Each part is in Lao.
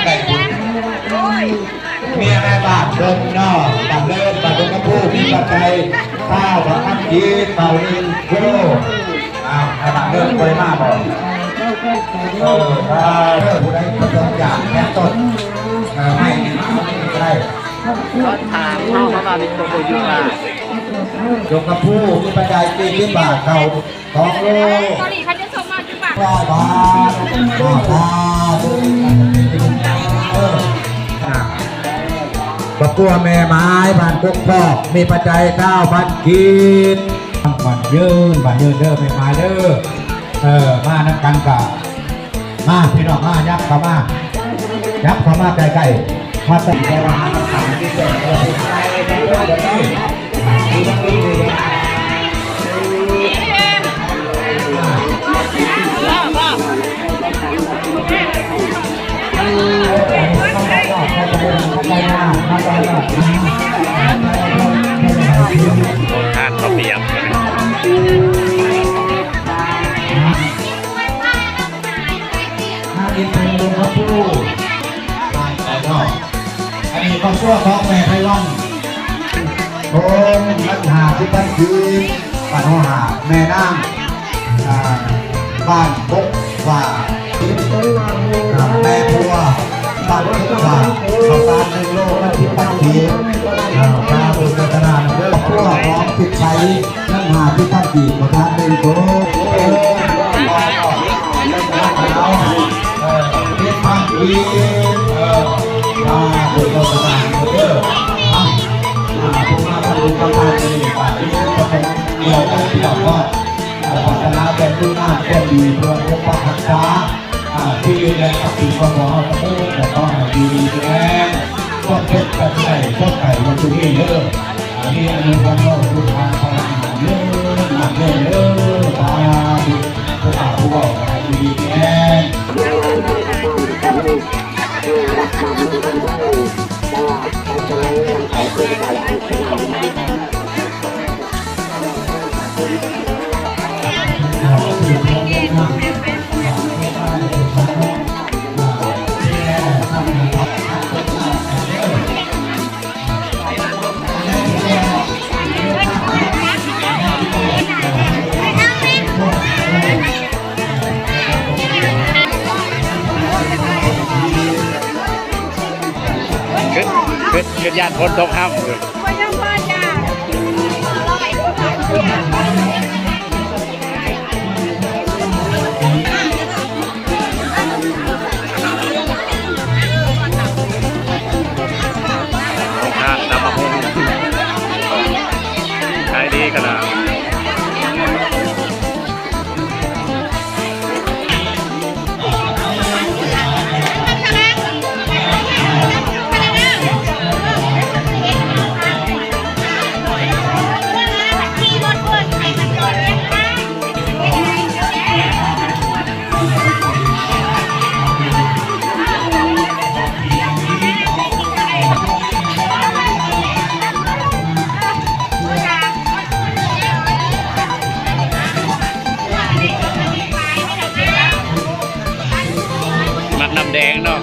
ໄດ້ບຸນ ເມຍແມ່ບ້ານເພິ່ນເນາະ ບ້ານເລີນ ບ້ານດົງກະພູ ມີປັດໄຈຊາວພັນກີບ ເຂົ້າໜຶ່ງໂລ. ອ້າວ ແມ່ບ້ານເລີນບໍ່ໄດ້ມາບໍ? ເອີ ຖ້າເດີ ຜູ້ໃດປະສົງຢາກແຄນຕົ້ນ ເອີ ໄມ້ນີ້ມາເອົານີ້ກໍໄດ້. ຕອນຖາມເຮົາ ເຮົາວ່າມີຄົນບໍ່ຢູ່ວ່າ ດົງກະພູ ມີປັດໄຈສີ່ສິບບາດ ເຂົ້າ ສອງໂລ ຕອນນີ້ເຂົາຈະສົ່ງມາຢູ່ບ້ານ ຮ້ອຍບາດ ສາທຸ ເອີ ຄອບຄົວແມ່ໝາຍ ບ້ານກົກກອກ ມີປັດໄຈຊາວພັນກີບ ໝັ້ນຍືນ ໝັ້ນຍືນເດີແມ່ໝາຍເດີ ເອີ ມານຳກັນກະ ມາພີ່ນ້ອງ ມາ ຍັບເຂົ້າມາ ຍັບເຂົ້າມາໃກ້ໆ ມາຕັ້ງ ທານເຂົ້າປຽກ ນາງອິນເພັງ ລຸງຄຳພູ ບ້ານໄຊທອງ. ອັນນີ້ຄອບຄົວຂອງແມ່ໄພວັນ ໂອນເງິນຫ້າສິບພັນກີບ ບ້ານຫົວຫາດ ແມ່ນາງ ອ່າ ບ້ານບົກຫວ້າ ອ່າ ແມ່ບົວ ບ້ານບົກຫວ້າ ເຂົ້າສານໜຶ່ງໂລ ເງິນສິບພັນກີບ ອ່າ ສາທຸ ໂມທະນານຳເດີ ຄອບຄົວຂອງພິດໄຊ ເງິນຫ້າສິບພັນກີບ ປະທານເປັນໂຕ ເອີ ເອີ ເຮັດທຳອີກ ເອີ ສາທຸ ໂມທະນາເດີ ອ່າ ອ່າ ຜູ້ມາທຳບຸນທຳທານມື້ນີ້ ກໍມີປະສົງດຽວກັນ ພີ່ນ້ອງເນາະ ອ່າ ປາດຖະໜາແຕ່ຄຸນງາມຄວາມດີ ເພື່ອປົກປັກຮັກສາ ອ່າ ຊີວິດ ແລະ ຊັບສິນຂອງພວກເຮົາທັງໝົດ ກໍຂໍໃຫ້ຢູ່ດີມີແຮງ ຄວາມເຈັບກໍໄດ້ ຄວາມໄຂ້ຢ່າຈົ່ງມີເດີ ອ່າ ມີອາຍຸວັນໂນສຸຂັງພະລັງ ໝັ້ນຍືນ ໝັ້ນຍືນເດີ ສາທຸ ຜູ້ເຖົ້າຜູ້ເຖົ້າ ໃຫ້ຢູ່ດີມີແຮງ. ຄຶດ ຄຶດ ຄຶດຢ້ານຝົນຕົກຫ້ຳ. ຂາຍດີຂະໜາດ. ມັກນ້ຳແດງເນາະ.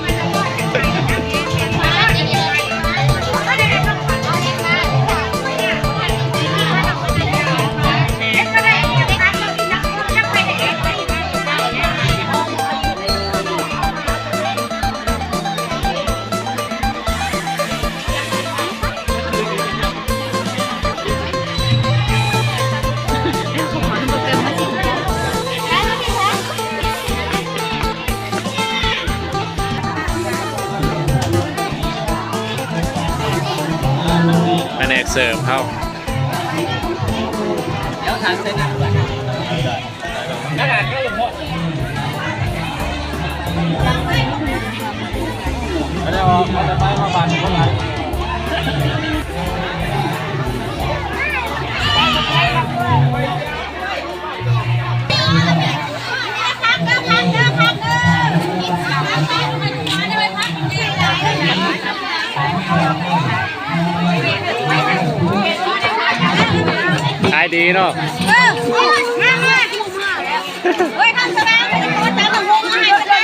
ພະແນກເສີມເຮົາ. ຂາຍດີເນາະ. ເອີ ເອົາມາ ເຮີ້ຍ ເຂົ້າສະບາຍ ເອົາຕຳບັກຫຸ່ງມາໃຫ້ເພິ່ນໄດ້.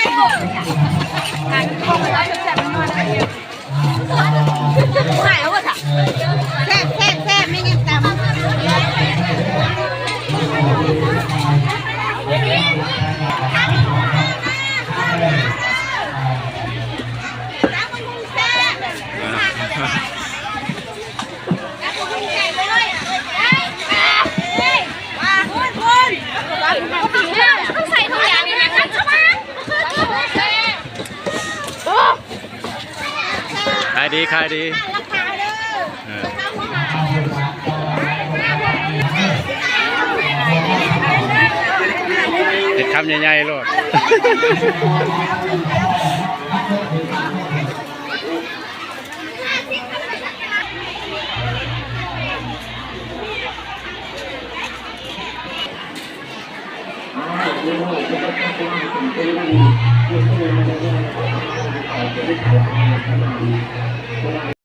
ຂາຍດີ ຂາຍດີ. ເອີ ເຮັດຄຳໃຫຍ່ໆໂລດ. ອ້າວ ໂອ້ໂຫ.